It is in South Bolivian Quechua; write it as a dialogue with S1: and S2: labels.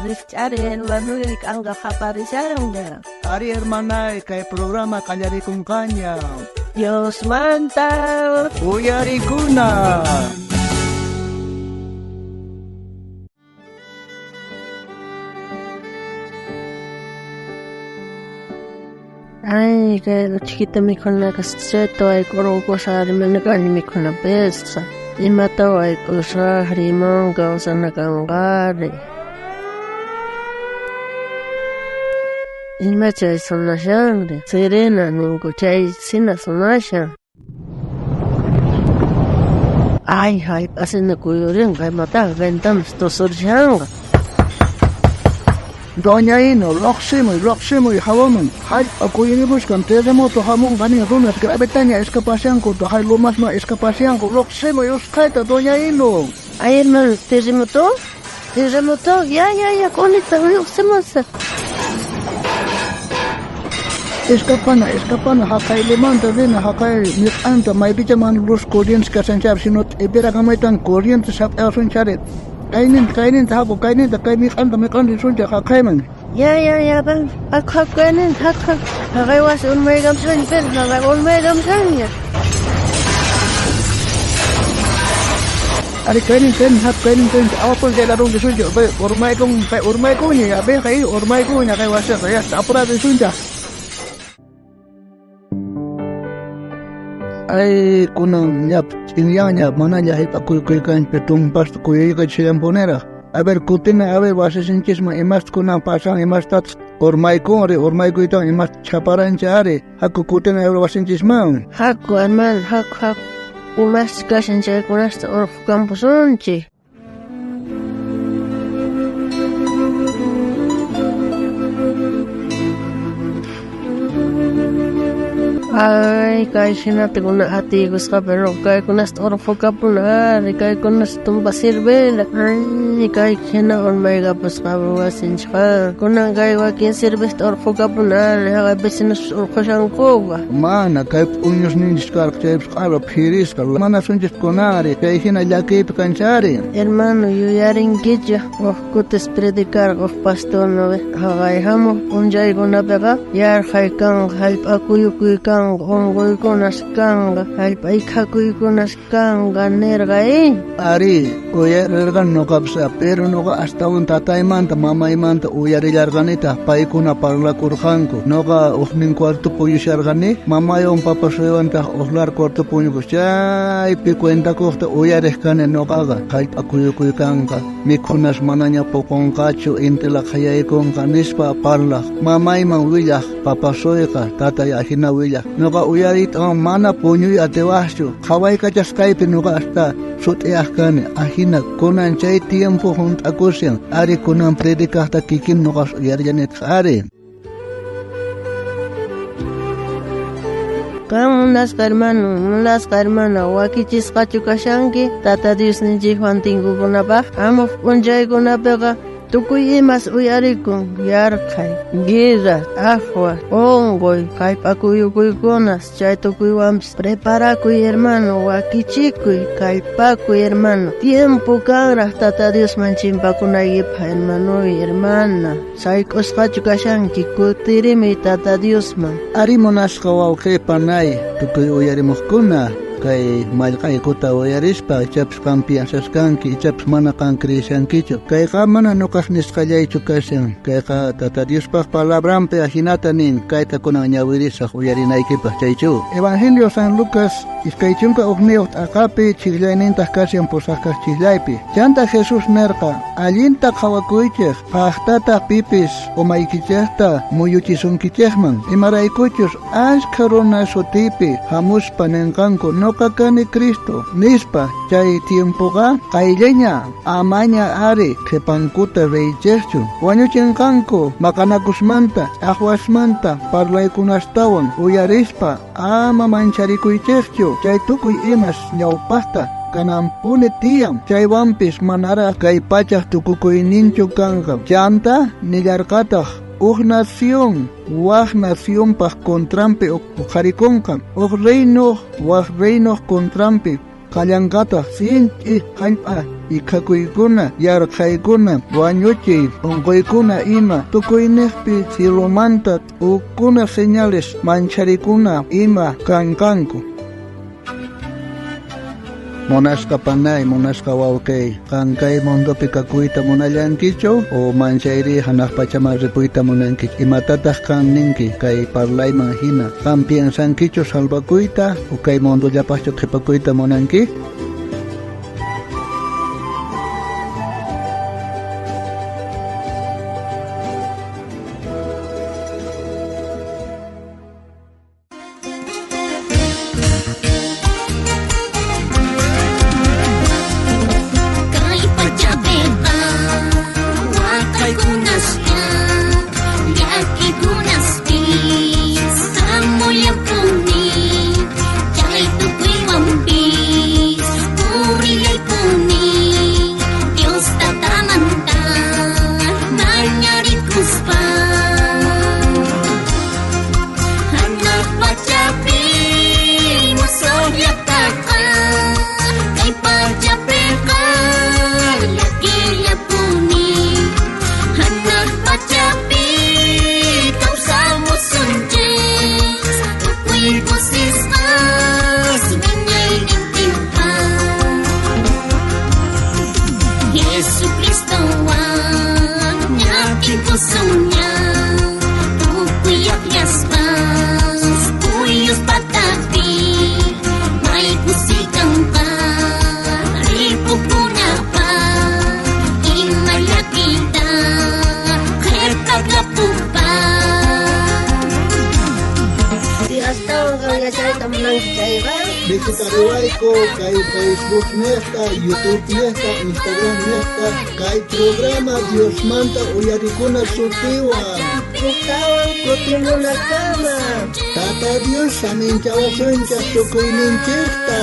S1: Rikch'ari hermanoy k'anqa qaparishanqa.
S2: Ari hermanay, kay programa qallarikunqaña.
S1: Diosmanta
S2: Uyarikuna.
S1: Ay, kay chiquita mikhuna kasqayta wayk'urqusaq mana kani mikhunapis. Imata wayk'usaq rimon kawsana kanqari. Ima chay sonashanri? Sirena ninku chay sina sonashan. Ay, hallp'asina kuyurinqa imataq ventanas tusurishanqa.
S2: Doña Ino, lloqsimuy, lloqsimuy hawaman. Hallp'a kuyurimusqan terremoto hamunqa nin runas gravetaña escapashanku, hay lomasman escapashanku. Lloqsimuy usqhayta, Doña Ino.
S1: Ay, hermano, terremoto? Terremoto, ya, ya, ya, kunita lloqsimusaq.
S2: Escapana, escapana, haqay limanta rina, haqay miq'anta, maypicha mana luz corrientes kashan chaypi, sino t'ipirakamaytan corrientes hap'asun chari. Kayninta, kayninta, haku, kayninta, kay miq'anta, miq'anta risunchik haqayman.
S1: Ya, ya, ya, haku, haku, kayninta, haku, haku. Haqay wasi urmaykamushaña, pero haqay urmaykamushaña.
S2: Ari kaynin, kaynin, haku, kaynin, kaynin, awapun chay ladun risunchik, pay urmaykun, pay urmaykunña, ya, ve, kay urmaykunña, kay wasiqa, ya, apurata risunchik. Ay, kunan ña ch'inyanña manaña hallp'a kuyukuykanchik tumpasta kuyuykachishallanpuniraq. A ver, kutina, a ver, wasisinchisman imasta kunan pasan, imastataq urmaykunri, urmaykuytawan imasta chhaparanchik ari. Haku kutina, a ver, wasinchisman.
S1: Haku, hermano, haku, haku. Imasta kashan chaykunasta urqhukampusunchik. Ay, kay hinata kuna atiykusqapi kaykunasta urqhukapuna ari, kaykunasta tumpa sirvena. Ay, kay hina urmaykapusqapi wasinchikqa. Kunan kay wakin sirvejta urqhukapuna ari, haqay vecinos urqhushankuqa.
S2: Mana, kay p'uñusninchis karqa chaypis q'ala phirisqa. Mana sunchis kunari, kay hina llakiypi kanchari.
S1: Hermano, yuyarinkichu huk kutis predicarqa huk pastor haqay hamuq p'unchaykunapiqa yarqhay kanqa, hallp'a kuyukuy kanqa, unquykunas kanqa, hallp'a ikhakuykunas kanqa nirqa,
S2: Ari, uyarirqani nuqapis, pero nuqa astawan tataymanta, mamaymanta uyarillarqanitaq, paykuna parlakurqanku. Nuqa huknin cuartopi puyusharqani, mamaywan papasuywantaq uqlar cuartopi puñukus. Chaypi cuentakuqta uyariq kani nuqaqa, hallp'a kuyukuy kanqa, mikhunas manaña puqunqachu, inti laqhayaykunqa nispa parlaq. Mamayman willaq papasuyqa, tatay ajina willaq. Nuqa uyariytawan mana puñuy atiwaqchu, qhawaykachasqaypi nuqa hasta sut'iyaq kani. Ajina kunan chay tiempo hunt'akushan, ari kunan predicaqta kikin nuqa uyarillanitaq ari.
S1: Qan munasqa hermano, munasqa hermana, wakichisqachu kashanki Tata Diosninchikwan tinkukunapaq. Hamuq p'unchaykunapiqa tukuy imas uyarikun, yarqhay, guerra, aqwa, unquy, hallp'a kuyukuykunas, chay tukuywanpis preparakuy hermano, wakichikuy, kallpakuy hermano. Tiempo kanraq Tata Diosman chimpakunaykipaq hermanoy, hermana. Sayk'usqachu kashanki, kutirimiy Tata Diosman.
S2: Ari munasqa wawqi panay, tukuy uyarimuqkuna, kay mallqaykuta uyarispa ichapis qan piensaskanki, ichapis mana qan creeshankichu. Kayqa mana nuqaq nisqallaychu kashan. Kayqa Tata Diospaq palabranpi ajinata nin, kayta kunan ñawirisaq uyarinaykipaq chaychu. Evangelio San Lucas 21 t'aqapi chijllaynintaq kashan pusaqkaq chijllaypi. Chanta Jesús nerqa, allinta qhawakuychej, paqtataq pipis umaykichejta muyuchisunkichejman. Imaraykuchus ashkha runa sutipi hamuspa nenqanku noqa kani Cristo nispa, chay tiempoqa qayllaña amaña ari qhipankuta riychejchu. Wañuchinqanku maqanakusmanta, ch'aqwasmanta parlaykunastawan uyarispa ama mancharikuychejchu. Chay tukuy imas ñawpaqta kananpuni tiyan. Chaywanpis manaraq kay pachaq tukukuyninchu kanqa. Chanta nillarqataq uj nación waj nacionpaq contranpi uqharikunqa, uj reino waj reinoq contranpi qallanqataq, sinch'i hallp'a ikhakuykuna, yarqhaykuna, wañuchiy, unquykuna ima, tukuynejpi cielomanta t'ukuna señales mancharikuna ima kanqanku. Munasqa panay, munasqa wawqey, qan kay mundopi kakuyta munallankichu o manchayri hanaq pachaman ripuyta munankichu? Imatataq qan ninki kay parlayman hina? Qan piensankichu salvakuyta o kay mundollapaqchu qhipakuyta munanki?
S3: Kay pachapiqa waqaykunasqa llakikunaspis hamullapuni chay tukuywanpis purillaypuni Dios tatamanta mañarikuspa hanaq pachapi musuq llaqtaqa kay pachapiqa llakillapuni hanaq pachapi kawsamusunchis tukuy kusisqas wiñaynintinpaq Jesucristowan ñatinkusunña tukuy llaqllasqas puyus patapi may kusikanqa ripukunapaq ima llakita qhipakapupaq.
S1: Si astawan qan yachayta munanki chayqa,
S2: Visitariwayku kay Facebook nesta, YouTube nesta, Instagram nesta, kay programa Diosmanta uyarikuna sutiwan.
S1: Huktawan kutimunakama.
S2: Tata Dios saminchawasunchik tukuyninchikta.